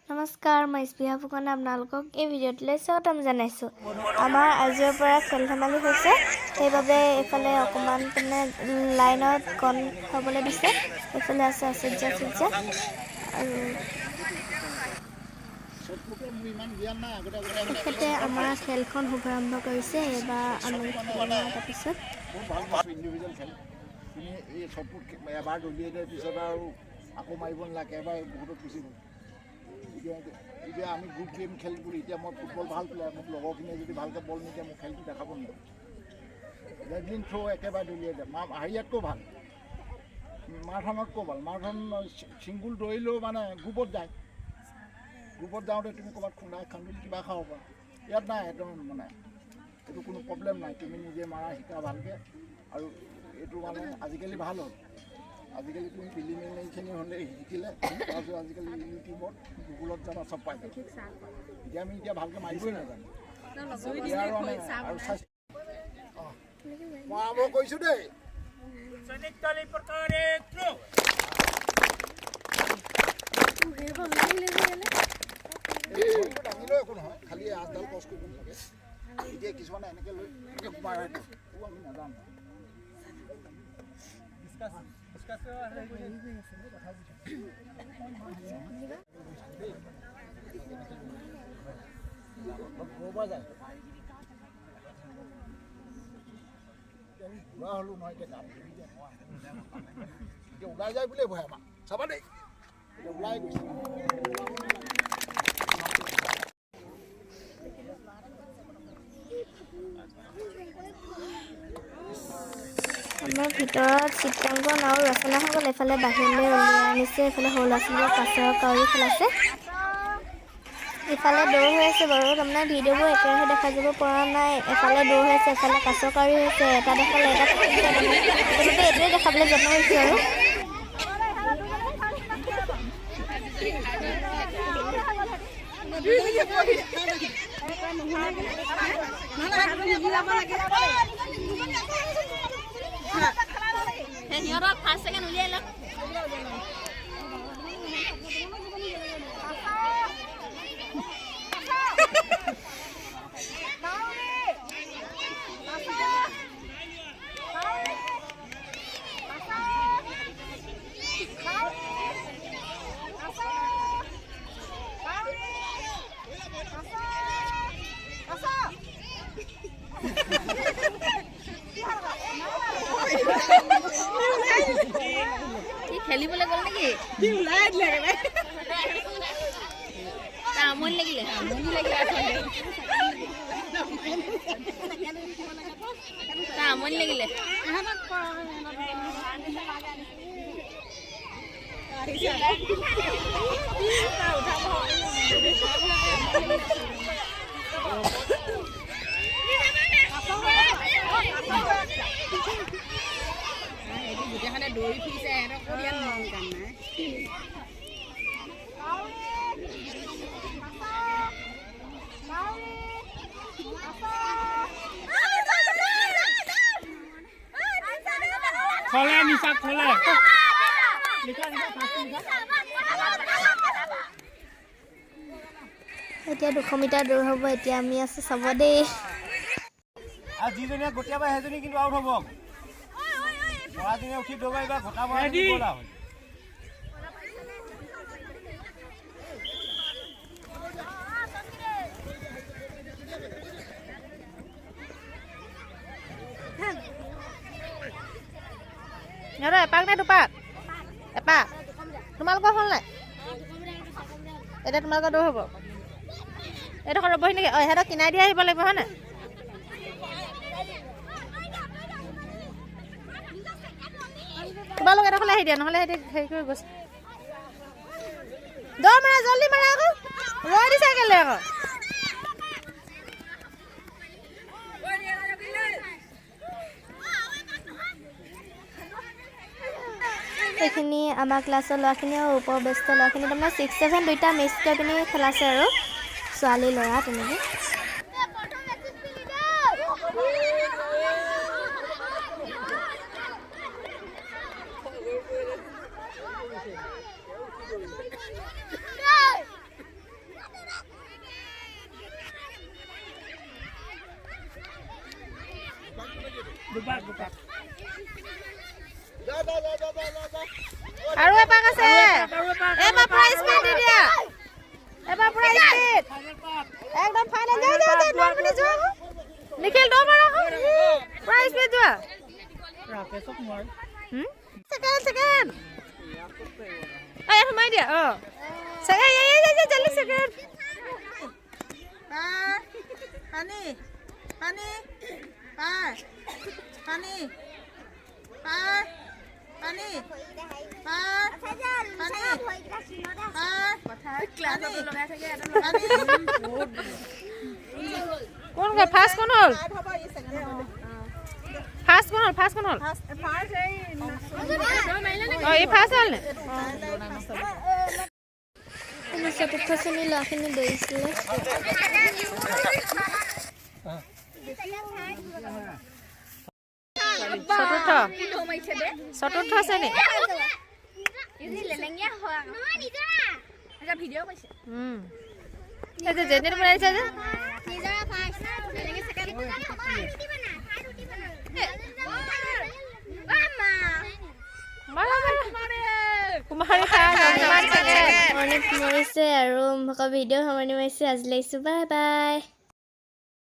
নমস্কাৰ, মই স্পৃহা ফুকনে আপোনালোকক এই ভিডিঅ'টোলৈ স্বাগতম জনাইছোঁ। আমাৰ আজিৰ পৰা খেল ধেমালি হৈছে, সেইবাবে এইফালে অকণমান মানে লাইনত গণ হ'বলৈ দিছে। এইফালে আছে আচুৰ্য সূৰ্য আৰু তেখেতে আমাৰ খেলখন শুভাৰম্ভ কৰিছে। এইবাৰ আমি খেলিম তাৰপিছত। বহুত ভাল পাইছোঁ। ইণ্ডিভিজুৱেল খেল তুমি এই চববোৰ এবাৰ দলিয়াই দিয়াৰ পিছত আৰু আকৌ মাৰিব নালাগে, এবাৰ বহুতত গুচি গ'ল। এতিয়া এতিয়া আমি গ্ৰুপ গেম খেল বুলি, এতিয়া মই ফুটবল ভাল প্লেয়াৰ, মোক লগৰখিনিয়ে যদি ভালকৈ বল নিদিয়ে, মোক খেলটো দেখাব নোৱাৰোঁ। জেভলিন থ্ৰ' একেবাৰে দলিয়াই দিয়ে, মা হেৰিয়াতকৈও ভাল, মাৰাথনতকৈও ভাল। মাৰাথন ছিংগুল দৌৰিলেও মানে গ্ৰুপত যায়। গ্ৰুপত যাওঁতে তুমি ক'ৰবাত খুন্দা খান্দুলি কিবা খাব পাৰা। ইয়াত নাই, একদম মানে এইটো কোনো প্ৰব্লেম নাই। তুমি নিজে মাৰা শিকা ভালকৈ। আৰু এইটো মানে আজিকালি ভাল হ'ল। আজিকালি তুমি প্ৰিলিমিনাৰীখিনি হ'লে শিকিলে, তাৰপিছত আজিকালি ইউটিউবত, গুগলত যাবা, চব পাই যাবা। এতিয়া আমি এতিয়া ভালকৈ মাৰিবই নাজানো। এতিয়া আৰু মানে আৰু স্বাস্থ্য অঁ মই আৰম্ভ কৰিছোঁ দেই। সৈনিক প্ৰকাৰে থ্ৰ'। ভৰিটো দাঙিলেও একো নহয়, খালি আঁচডাল ক্ৰছ কৰিব নালাগে। এতিয়া কিছুমানে এনেকৈ লৈ এনেকৈ মাৰে, আমি নাজানো। ক'ৰ যায়, আমি বুঢ়া হ'লো নহয় এতিয়া, গাত ধৰি যায়। এতিয়া ওলাই যায় বুলিয়ে ভয় আমাৰ। চাবা দেই, এতিয়া ওলাই গৈছে। আমাৰ ভিতৰত চিত্ৰাংকন আৰু ৰচনা হৈ গ'ল। এইফালে বাহিৰলৈ উলিয়াই আনিছে। এইফালে সৰু ল'ৰা ছোৱালীয়ে কাছৰ কাউৰী খেলাইছে। ইফালে দৌৰ হৈ আছে বাৰু, তাৰমানে ভিডিঅ'বোৰ একেৰাহে দেখা যাব পৰা নাই। এফালে দৌৰ হৈ আছে, এফালে কাছ কাউৰী হৈছে, এটা দেখালে এটা, সেইবাবে এইটোৱে দেখাবলৈ যত্ন কৰিছোঁ। আৰু সিহঁতক ফাৰ্ষ্ট ছেকেণ্ড উলিয়াই লওক। কি খেলিবলৈ গ'ল নেকি? তাৰ আমনি লাগিলে, আমনি লাগিলে, তাৰ আমনি লাগিলে। গোটেইখনে দৌৰি ফুৰিছে, সিহঁতক ক'ত ইয়াত মন কাম নাই। থলে নিচাক থলে লিখা লিখা ফাৰ্ষ্ট লিখা। এতিয়া 200 মিটাৰ দৌৰ হ'ব। এতিয়া আমি আছোঁ চাব দেই। আৰু যিজনীয়ে গতিয়াব, সেইজনী কিন্তু আউট হ'ব। পৰাজনীয়ে উঠি দৌৰিব, এইবাৰ ঘটা Ready? গ'ল আৰু। সিহঁতৰ এপাক নে দুপাক? এপাক। তোমালোকৰ হ'ল নাই? এতিয়া তোমালোকৰ দৌৰ হ'ব। এইডোখৰ ৰ'বহি নেকি? অঁ, ইহঁতক কিনাই দি আহিব লাগিব, হয় নাই? তোমালোক এডোখৰলৈ আহি দিয়া, নহ'লে সিহঁতি হেৰি কৰি গৈছে। দৌৰ মাৰা, জল্দি মাৰা আকৌ। ৰৈ দিছা কেলৈ আকৌ? সেইখিনি আমাৰ ক্লাছৰ ল'ৰাখিনি আৰু ওপৰ বেষ্টৰ ল'ৰাখিনি, তাৰমানে ছিক্স ছেভেন দুইটা মিক্স কৰি পিনি খেলাইছে আৰু ছোৱালী ল'ৰা তেনেকৈ। দুপাক দুপাক। যা যা যা যা যা যা যা। আৰু এপাক আছে। আৰু এপাক। এবাৰ পুৰা স্পীড দি দিয়া, এবাৰ পুৰা স্পীড। ফাইনেল পাক। একদম ফাইনেল। যোৱা যোৱা যোৱা, দৌৰ বুলি যোৱা আকৌ। নিখিল, দৌৰ মাৰা আকৌ, পুৰা স্পীড যোৱা। ৰাকেশক নোৱাৰে। ছেকেণ্ড, ছেকেণ্ড, ইয়াত সোমাই দিয়া। অঁ, ছেকেণ্ড, এই জল্দি ছেকেণ্ড। পানী পানী পাৰ, পানী পাৰ, পানী পাৰ, পানী পাৰ, পানী। কোন গ'ল ফাৰ্ষ্ট? কোন হ'ল ফাৰ্ষ্ট? কোন হ'ল ফাৰ্ষ্ট? কোন হ'ল? অঁ, এই ফাৰ্ষ্ট হ'ল নে? চতুৰ্থ শ্ৰেণীৰ ল'ৰাখিনি দৌৰিছিলে। চতুৰ্থ শ্ৰেণী। এই যে জেনেৰেট বনাইছে যে। মাৰা মাৰা, কুমাৰী ফাৰ্ষ্ট, কুমাৰী ছেকেণ্ড। সামৰণি মাৰিছে আৰু আকৌ ভিডিঅ' সামৰণি মাৰিছে। আজিলৈ আহিছোঁ, বাই বাই।